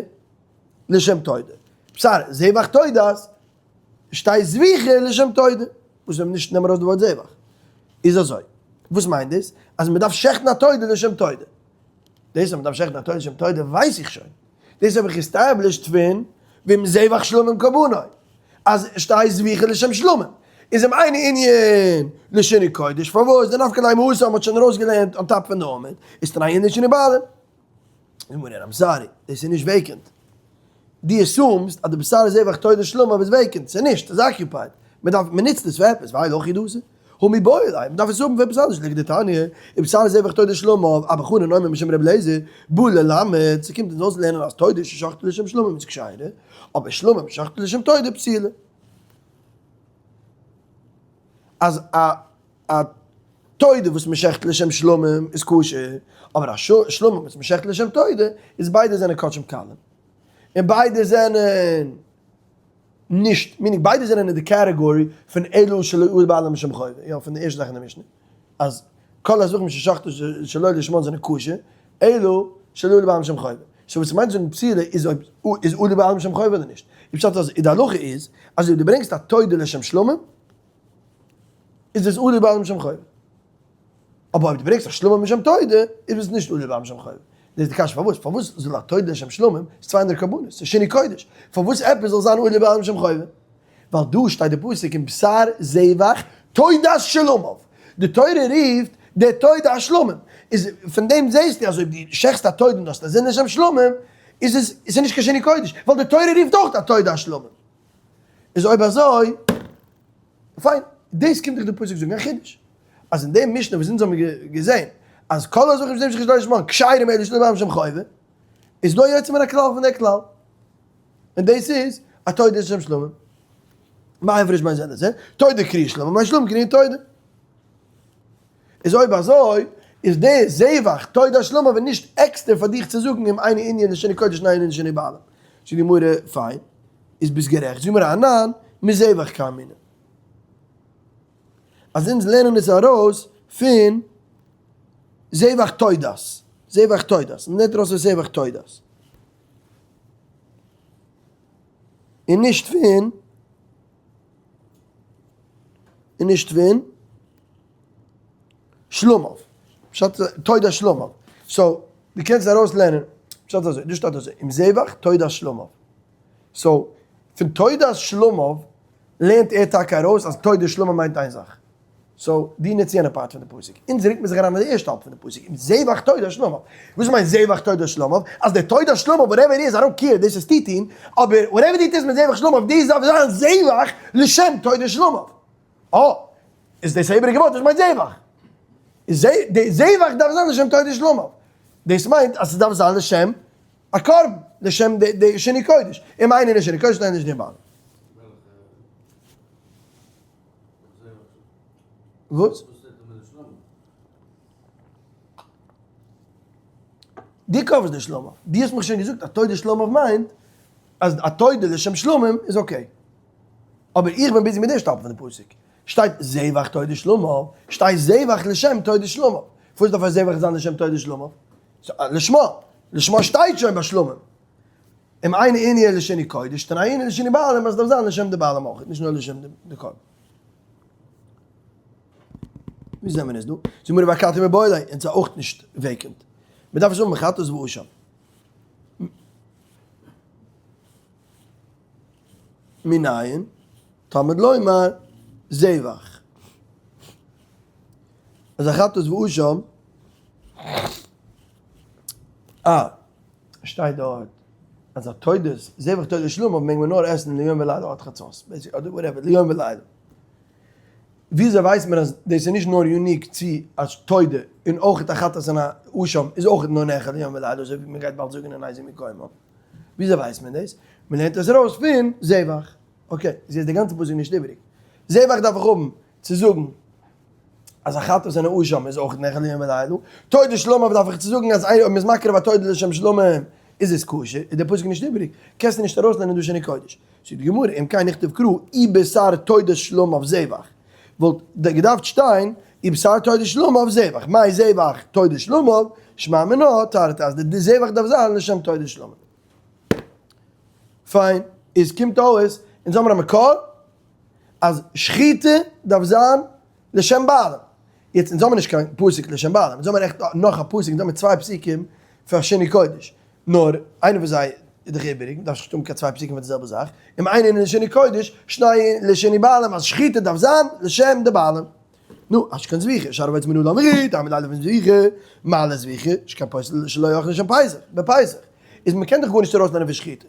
לשם תודה. בשר זבח תודת, שתהא זביחה לשם תודה. וואס ווען נישט נעמען ארויס די ווארט זבח. איז אזוי, וואס מיינט דאס? אז מען דארף שעכטן א תודה לשם תודה. דאס אז מען דארף שעכטן א תודה לשם תודה ווייס איך שוין. דאס האב איך established פון ועם זבח שלמים קרבנו. אז שתהא זביחה לשם שלמים. איז אם אינו ענין לשינוי קודש, פארוואס די נפקא ליה מהותא מ'האט שוין ארויסגעלערנט on top פון די עמוד, איז תנאי ענין לשינוי בעלים. גמרא, I'm sorry, דאס איז נישט vacant. דו assume סט אז די בשר זבח תודה שלמיו איז vacant, ס'איז נישט, ס'איז occupied, מען דארף, מען נוצט עס פאר עפעס, והאי לא הכי דאתא, הא מיבעי ליה, מען דארף עס האבן פאר עפעס אנדערש, לכדתניא, ובשר זבח תודה שלמיו, אבא חנן אומר משום רבי אליעזר, בא ללמד, ס'קומט אונז אויסלערנען אז תודה ששחטו לשם שלמים איז כשרה, אבער שלמים ששחטו לשם תודה פסולה. אז א א תודה וואס מען שעכט לשם שלמים איז כשר, אבער א שלמים וואס מען שעכט לשם תודה איז ביידע זענען קדשים קלים, און ביידע זענען נישט, meaning ביידע זענען אין די category פון אלו שלא עלו בעלים משום חובה, יא פון די ערשטע זאך אין די משנה, אז כל הזבחים ששחטו שלא לשמן זענען כשר, אלו שלא עלו בעלים משום חובה. so וואס ס'מיינט זאגן פסולה איז אויב איז עלו בעלים משום חובה אדער נישט. די פשט אז די הלכה איז אז אויב דו ברענגסט א תודה לשם שלמים איז עס עלו בעלים משום חובה. אבער אויב דו ברענגסט א שלמים משום תודה איז עס נישט עלו בעלים משום חובה. דאס איז די קשיא פארוואס? פארוואס זאל א תודה לשם שלמים, ס'איז 200 קרבנות, ס'איז שינוי קודש, פארוואס עפעס זאל זיין עלו בעלים משום חובה? ווייל דא שטייט די פסוק אם בשר זבח תודת שלמיו, די תורה רופט די תודה א שלמים, איז פון דעם זעסטו אז אויב דו שעכסט א תודה און דו האסט א זון לשם שלמים, איז עס איז נישט קיין שינוי קודש, ווייל די תורה רופט אויך א תודה א שלמים. איז אויב אזוי, פיין, דאס קומט דיך די פסוק זאגן א חידוש, אז אין די משנה וואס אונז האבן געזען אז כל הזבחים שנמשכו שלא לשמן כשרים אלא שלא בעלים שם חובה, איז דא יוצא מן הכלל פון דער כלל. און דאס איז א תודה לשם שלמים. מה הפרש בין זה לזה? תודה קרוי שלמים, מה שלמים קרוי תודה. איז אויב אזוי, איז די זבח תודה שלמיו און נישט עקסטער פאר דיך צו זאגן אם אינו ענין לשינוי קודש און אינו ענין לשינוי בעלים. זאגט די גמרא, פיין, איז ביסט גערעכט, זאגט גמרא, אנן, מזבח קאמינא. אז אונז לערנען עס ארויס פון זבח תודת, זבח תודת, מען לערנט ארויס פון זבח תודת. און נישט פון און נישט פון שלומיו. פשט תודה שלומיו. so דו קענסט ארויס לערנען פשט אזוי, דא שטייט אזוי, אם זבח תודת שלמיו. so פון תודת שלמיו לערנט ער טאקע ארויס אז תודת שלמיו מיינט איין זאך. so, דו נוץ יענע part פון די פסוק. אונז רוקט מען זיך אריין אין די ערשטע האלב פון די פסוק, אם זבח תודת שלמיו. וואס מיינט זבח תודת שלמיו? אז דער תודת שלמיו whatever איז, I don't care, דאס איז טיטין, אבער whatever דו טוסט מיט זבח שלמיו, דאס דארף זיין זבח לשם תודת שלמיו. אה, איז דאס א איבעריגע ווארט, דאס מיינט זבח. איז די זבח דארף זיין לשם תודת שלמיו. דאס מיינט אז ס'דארף זיין לשם א קרבן, לשם די שינוי קודש. אם אינו לשינוי קודש, אינו לשינוי בעלים. וואס? דו קאווערסט די שלמה. דו האסט מיך שוין געזאגט אז תודה שלמיו מיינט אז א תודה לשם שלמים איז okay. אבער איך בין busy מיט די שטאפל פון די פסוק. שטייט זבח תודה שלמיו, שטייט זבח לשם תודה שלמיו. פארוואס דארף א זבח זיין לשם תודה שלמיו? לשמה. לשמה שטייט שוין ביי שלמים. אם אינו ענין לשינוי קודש, תנאי ענין לשינוי בעלים, אז דארף זיין לשם די בעלים אויך, נישט נאר לשם די קרבן. ווי זעט מען עס דא? זאגט מיר ואכתי מיבעי ליה, און ס'איז אויך נישט vacant. מ'דארף עס האבן מחטאת ואשם. מנין? תלמוד לומר זבח. אז א חטאת ואשם, אה. שטייט דארט אז א תודת זבח תודת שלמיו מעג מען נאר עסן ליום ולילה עד חצות, basically אדער whatever, ליום ולילה. וויאזוי ווייסט מען אז דאס איז נישט נאר unique צו א תודה און אויך א חטאת און א אשם איז אויך נאר נאכל ליום ולילה אזוי ווי מען גייט באלד זאגן אין איזה מקומו. וויאזוי ווייסט מען דאס? מען לערנט עס ארויס פון זבח. okay, איז יעצט די גאנצע פסוק נישט איבעריג. זבח דארף איך האבן צו זאגן אז א חטאת און א אשם איז אויך נאכל ליום ולילה. תודה שלמיו דארף איך צו זאגן אז אויב מ'איז מקריב א תודה לשם שלמים איז עס כשר, איז דער פסוק נישט איבעריג, קענסטו נישט ארויסלערנען דא שינוי קודש. זאגט די גמרא, אם כן נכתוב קרא ובשר תודת שלמיו זבח, וואלט געדארפט שטיין ובשר תודת שלמיו זבח, מאי זבח תודת שלמיו, שמע מינה תרתי אז די זבח דארף זיין לשם תודת שלמים. פיין, איז קומט אויס, אונז האמיר א מקור אז שחיטה דארף זיין לשם בעלים. יעצט אונז האבן נישט קיין פסוק לשם בעלים, אונז האבן עכט נאך א פסוק, אונז האבן צוויי פסוקים פאר שינוי קודש, נאר איינער פון זיי איז דאך איבעריג, מ'דארף נישט האבן קיין צוויי פסוקים פאר די זעלבע זאך, אם איינער איז לשינוי קודש, שני לשינוי בעלים, אז שחיטה דארף זיין לשם די בעלים. נו, אז שכן זביחה, שאר עבודות מנא לן וכי, תלמוד לילה פון זביחה, מעלה זביחה, שכן פוסל שלא יאכל לשם פסח, בפסח. איז מ'קען דאך גארנישט ארויסלערנען פון שחיטה.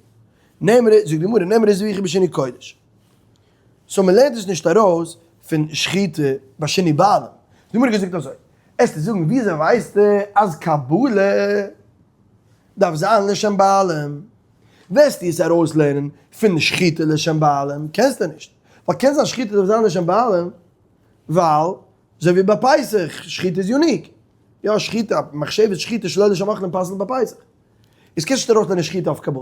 נאמרה, זאגט די גמרא, נאמרה זביחה בשינוי קודש. so מ'לערנט עס נישט ארויס פון שחיטה ביי שינוי בעלים. די גמרא געזאגט אזוי, עסטו זאגן וויאזוי ווייסטו אז קבלה דארף זיין לשם בעלים? וועסטו עס ארויסלערנען פון שחיטה לשם בעלים? קענסטו נישט, ווייל קען זיין שחיטה דארף זיין לשם בעלים ווייל אזוי ווי ביי פסח, שחיטה איז unique, יא שחיטה, מחשבת שחיטה שלא לשם אוכלים פסל'ט ביי פסח. איז קענסט נישט ארויסלערנען שחיטה אויף קבלה.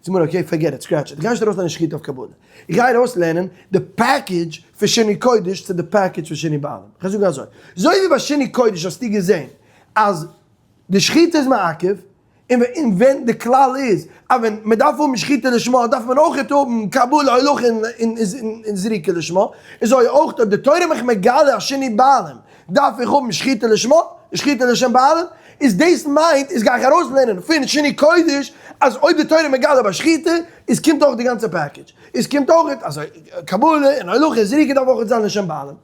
זאג מיר okay forget it, scratch it, איך גיי נישט ארויסלערנען שחיטה אויף קבלה. איך גיי ארויסלערנען די package פון שינוי קודש צו די package פון שינוי בעלים. איך גיי זאגן אזוי, אזוי ווי ביי שינוי קודש האסטו געזען אז די שחיטה איז מעכב, און ווען די כלל איז אז ווען מען דארף האבן שחיטה לשמה דארף מען אויכעט האבן קבלה הולכה און זריקה לשמה, אזוי אויך אויב די תורה מיך מגלה אז שינוי בעלים דארף איך האבן שחיטה לשמה, שחיטה לשם בעלים, איז דאס מיינט איז גיי איך ארויסלערנען פון שינוי קודש אז אויב די תורה מגלה ביי שחיטה איז קומט אויך די גאנצע package, איז קומט אויך אז קבלה און הולכה און זריקה דארף אויך זיין לשם בעלים.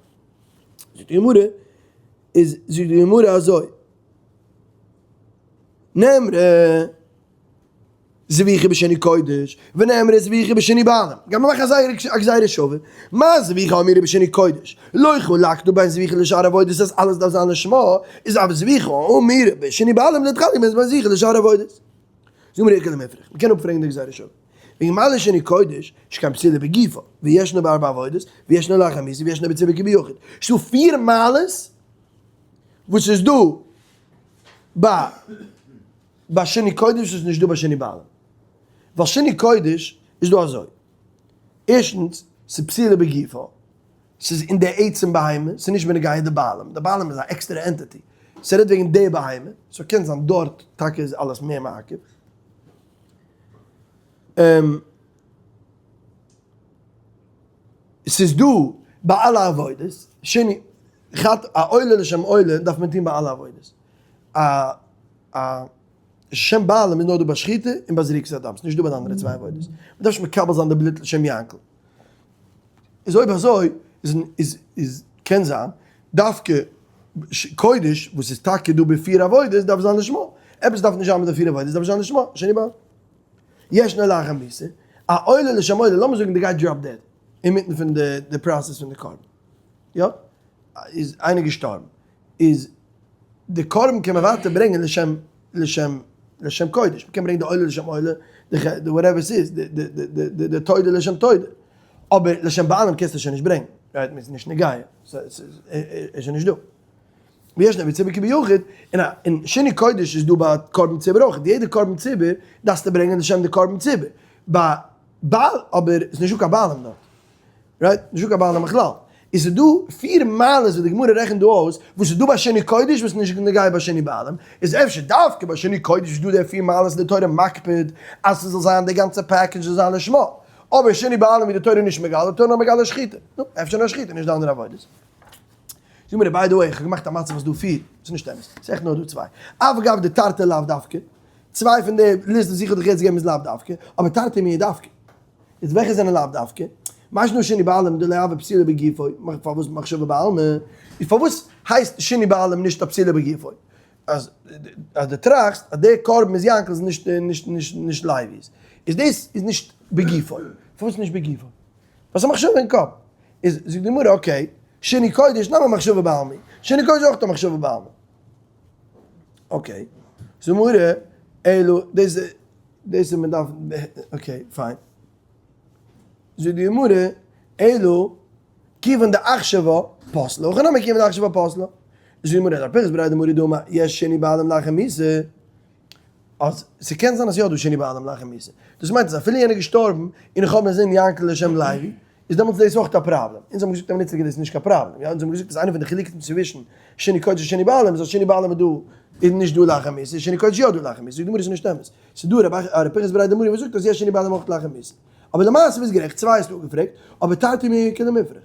זאגט די גמרא, איז זאגט די גמרא אזוי, נאמרה זביחה בשינוי קודש, ונאמרה זביחה בשינוי בעלים. גייט מען מאכן א גזירה שווה, מה זביחה האמורה בשינוי קודש, לא חלקת בין זביחה לשאר עבודות אז אלעס דארף זיין לשמה, איז אף זביחה האמורה בשינוי בעלים לא תחלק בין זביחה לשאר עבודות. זאג מיר איכא למיפרך, מ'קען אפפרעגן די גזירה שווה. וועגן מה לשינוי קודש, שכן פסולה בגופו, וישנה בארבע עבודות, וישנה לאחר מיתה, וישנה בציבור כביחיד. ס'דא פיר מעלות וואס איז דא ביי ביי שינוי קודש איז נישט דא ביי שינוי בעלים. ווייל שינוי קודש איז דא אזוי. ערשטנס, ס'איז פסולה בגופו. ס'איז אין די עצם בהמה, ס'איז נישט בנוגע די בעלים. די בעלים איז א עקסטערע entity. ס'רעדט וועגן די בהמה, so קען זיין דארט טאקע איז אלעס מער מעכב. ס'איז דא ביי אלע עבודות, שינוי, חטא, א עולה לשם עולה דארף מען טון ביי אלע עבודות. א א שם בעלים איז נאר דא ביי שחיטה און ביי זריקת הדם, ס'נישט דא ביי די אנדערע צוויי עבודות. מ'דארף נישט מקבל זיין די בלוט לשם יענקל. איז אויב אזוי איז איז איז קען זיין דווקא קודש וואס איז טאקע דא ביי פיר עבודות דארף זיין לשמה. עפעס דארף נישט זיין מיט די פיר עבודות דארף זיין לשמה. שני בעל. ישנו לאחר מיתה, א עולה לשם עולה, לאמיר זאגן די guy drop dead אינמיטן פון די די process פון די קרבן. יא? איז איינער געשטארבן. איז די קרבן קען מען ווייטער ברענגען לשם לשם לשם קודש, מ'קען ברענגען די עולה לשם עולה, די whatever ס'איז, די די די די די תודה לשם תודה, אבער לשם בעלים קענסטו שוין נישט ברענגען, right? מ'איז נישט נוגע, ס'איז שוין נישט דא. ויש נביא ציבור כביחיד, און א און שינוי קודש איז דא ביי קרבן ציבור אויך, יעדע קרבן ציבור דארפסטו ברענגען לשם די קרבן ציבור, ביי בעל אבער איז נישטא קיין בעלים דארט. right? נישטא קיין בעלים בכלל. איז ס'איז דא פיר מעלות וואס די גמרא רעכנט דא אויס, וואס איז דא ביי שינוי קודש וואס איז נישט נוגע ביי שינוי בעלים, איז אפשר דווקא ביי שינוי קודש איז דא די פיר מעלות און די תורה מקפיד אז ס'זאל זיין די גאנצע package זאל זיין לשמה, אבער שינוי בעלים ווי די תורה נישט מגלה, די תורה נאר מגלה שחיטה. נו, אפשר נאר שחיטה, נישט די אנדערע עבודות. זאג מיר by the way, איך האב געמאכט א מצב אז ס'דא פיר, ס'איז נישט אמת, ס'איז עכט נאר דא צוויי. אף גב דתרתי לאו דווקא, צוויי פון די ליסט וואס איך האב דיך יעצט געגעבן איז לאו דווקא, אבער תרתי מיהא דווקא. איז וועלכע זענען לאו דווקא? מאי שנא שינוי בעלים דלא הוה פסולה בגופו, פארוואס מחשבה בעלמא? איז פארוואס הייסט שינוי בעלים נישט א פסולה בגופו? אז אז דו טראכסט אז דער קרבן איז יענקל'ס און נישט נישט נישט נישט לוי'ס, איז דאס איז נישט בגופו. פארוואס נישט בגופו? ווייל ס'איז מחשבה אין קאפ. איז זאגט די גמרא okay, שינוי קודש נמי מחשבה בעלמא, שינוי קודש איז אויך א מחשבה בעלמא. okay, זאגט די גמרא, אלא דאס דאס איז מען דארף, okay fine. זאגט די גמרא, אלא כיוון דאחשבה פסלה, הכא נמי כיוון דאחשבה פסלה. זאגט די גמרא, רב פנחס בריה דמרי דאמר יש שינוי בעלים לאחר מיתה, אז ס'קען זיין אז יא דא שינוי בעלים לאחר מיתה. דאס מיינט אז אפילו יענער איז געשטארבן און איך האב אינזין יענקל לשם לוי, איז דעמאלטס דאס אויך א פראבלעם. אונז האבן געזאגט אז מ'נוצט דאס איז נישט קיין פראבלעם. יא, אונז האבן געזאגט אז איינע פון די חילוקים צווישן שינוי קודש און שינוי בעלים איז אז שינוי בעלים איז דא איז נישט דא לאחר מיתה, און שינוי קודש איז יא דא לאחר מיתה. זאגט די גמרא ס'איז נישט אמת. ס'איז דא ר' פנחס בריה דמרי וואס זאגט אז יש שינוי בעלים אויך לאחר מיתה. אבער למעשה ביסט גערעכט, צוויי האסטו אפגעפרעגט, אבער תרתי מיהא איכא למיפרך.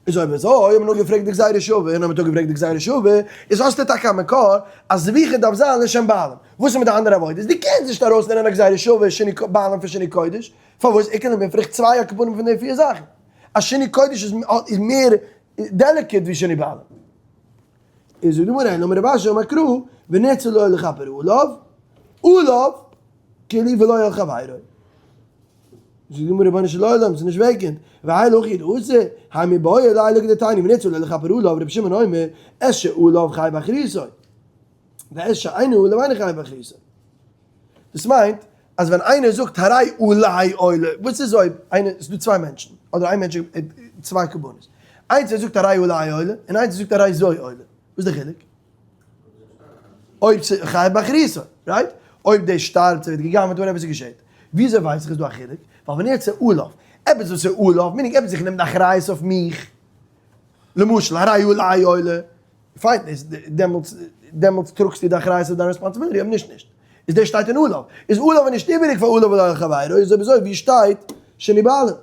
איז אויב אזוי האט מען אפגעפרעגט די גזירה שווה, און אויב מען האט אפגעפרעגט די גזירה שווה, איז האסטו טאקע א מקור אז זביחה דארף זיין לשם בעלים. וואס איז מיט די אנדערע עבודות? דו קענסט נישט ארויסנעמען א גזירה שווה שינוי בעלים פון שינוי קודש, פארוואס? ער קען נאר פרעגט צוויי עכברים פון די פיר זאכן. אז שינוי קודש איז מער delicate ווי שינוי בעלים. איז זאגט די גמרא, אלא אמר רב אשי אמר קרא, ונרצה לו לכפר עליו, עליו, כאילו ולא על חברו. זאגט די גמרא, רבונו של עולם, ס'איז נישט וועגענד, והאי להכי דאתא, האי מיבעיא ליה לכדתניא, ונרצה לו לכפר עליו, רבי שמעון אומר, את שעליו חייב באחריותו, ואת שאינו עליו אינו חייב באחריותו. דאס מיינט אז ווען איינער זאגט הרי עלי עולה, וואס איז אויב איינער, ס'איז דא צוויי מענטשן, אדער איין מענטש האט צוויי קרבנות, איינס ער זאגט הרי עלי עולה, און איינס ער זאגט הרי זו עולה, וואס איז די חילוק? אויב ס'איז חייב באחריותו, right? אויב דער שטארבט, ס'ווערט גע'גנב'ט, whatever ס'געשעט, וויאזוי ווייס איך איז דא א חילוק? ווייל ווען ער צו עליו, עפעס וואס איז עליו, meaning עפעס איך נעם די אחריות אויף מיך, למשל הרי עלי עולה, פיין, איז דעמאלטס, דעמאלטס טראגסטו די אחריות אויף דיין responsibility, אויב נישט נישט. איז דאס שטייט אין עליו. איז עליו נישט איבעריג פאר עליו ולא על חברו, איז אויב אזוי ווי שטייט שינוי בעלים?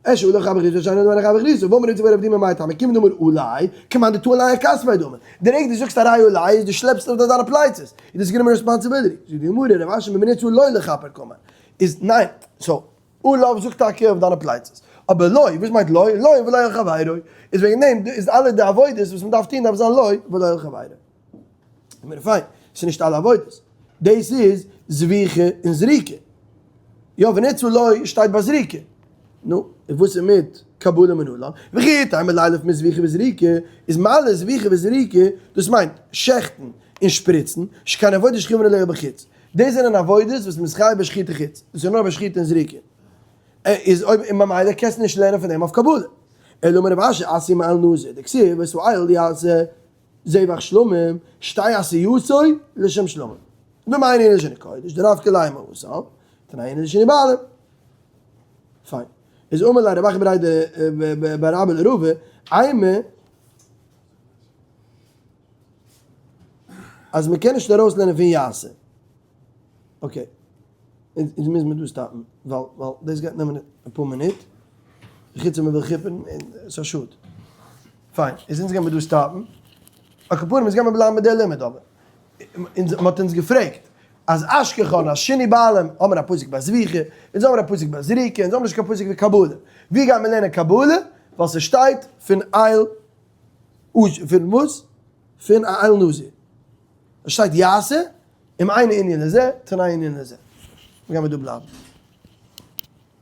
אש עליו חבר כריסו שאינו דומה לחבר כריסו, וואו מ'רעדט איבער עבדים ממאי טעמא, קומט דאמר אולי, כמאן דתא עלי כספי דמי. די רגע דו זאגסט א ראיה אולי איז דו שלעפסט אויף דיינע פלייצעס, איז דאס גענומען responsibility. זאגט די גמרא, רב אשי בנרצה לו לכפר קאמר. איז ניין, so, עליו זאגט טאקע אויף דיינע פלייצעס, אבער לא, וואס מיינט לא? לא ולא על חברו, איז וועגן דעם איז אלע די עבודות וואס מען דארף טון דארף זיין לא ולא על חברו. מיר פיין, ס'איז נישט אלע עבודות. דאס איז זביחה און זריקה. יא, ונרצה לו שטייט ביי זריקה. נו, און וואס איז מיט קבלה מנלן? וכי תימא לילף מזביחה וזריקה, איז מעלה זביחה וזריקה, דאס מיינט שעכטן און שפריצן, שכן עבודה שחייבין עליה בחוץ. דאס זענען עבודות וואס מ'איז חייב בשחיטה חוץ, דאס איז נאר בשחיטה און זריקה. איז אויב און ממילא קענסטו נישט לערנען פון דעם אויף קבלה. אלא אמר רב אשי אתי מאיל נזיר, דכתיב ואת האיל יעשה זבח שלמים, שתהא עשייתו לשם שלמים. ומאי ענין לשון הקודש, דנפקא ליה מהתם, תנאי ענין לשון בעלים. פיין. איז אמר ליה רב אחא בריה בר אבא לרבא, אימא, אז מען קען נישט ארויסלערנען פון יעשה. okay. אונז מוז מען דא stop ן, ווייל ווייל דאס גייט נעמען אפאר מינוט. חוץ אויב מען וויל כיפערן, און ס'איז א שאד. פיין, איז אונז גיימיר דא stop ן. על כל פנים, אונז גיימיר בלייבן מיט די לימוד אבער. אונז, מ'האט אונז געפרעגט, אז אשכחן, אז שינוי בעלים, האמיר א פסוק ביי זביחה, אונז האמיר א פסוק ביי זריקה, אונז האמיר נישט קיין פסוק ווי קבלה. ווי גייט מען לערנען קבלה? ווייל ס'שטייט פון איל פון וואס? פון א איל נזיר. עס שטייט יעשה, אם אין ענין לזה, תנאי ענין לזה. גיימיר דא בלייבן.